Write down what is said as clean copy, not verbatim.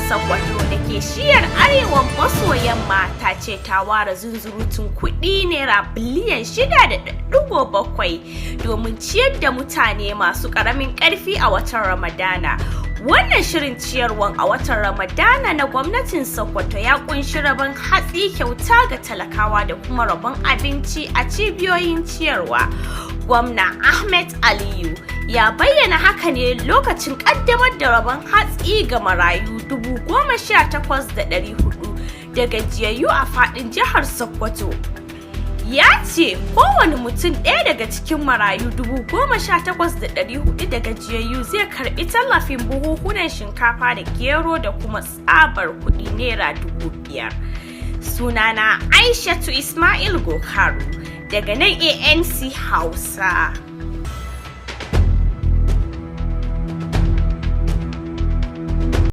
Sokoto da ke shiyar arewa maso yamma ta ce ta ware zunzurutun kuɗi naira biliyan 6.7 domin ciyar da mutane masu ƙaramin ƙarfi a watan Ramadana. Wannan shirin ciyarwan a watan Ramadana na gwamnatin Sokoto ya kunshi rabon hatsi kyauta ga talakawa da kuma rabon abinci a cibiyoyin ciyarwa. Gwamna Ahmed Aliyu ya bayyana haka ne lokacin kaddamar da rabon hatsi ga marayu 18,400 da gajiyayyu a fadin jihar Sokoto. Ya ce kowane mutum ɗaya daga cikin marayu 18,400 da gajiyayyu zai karbi tallafin buhuhunan shinkafa da gero da kuma tsabar kuɗi naira 5,000. Sunana Aishatu Ismail Gokaru daga nan ANC Hausa.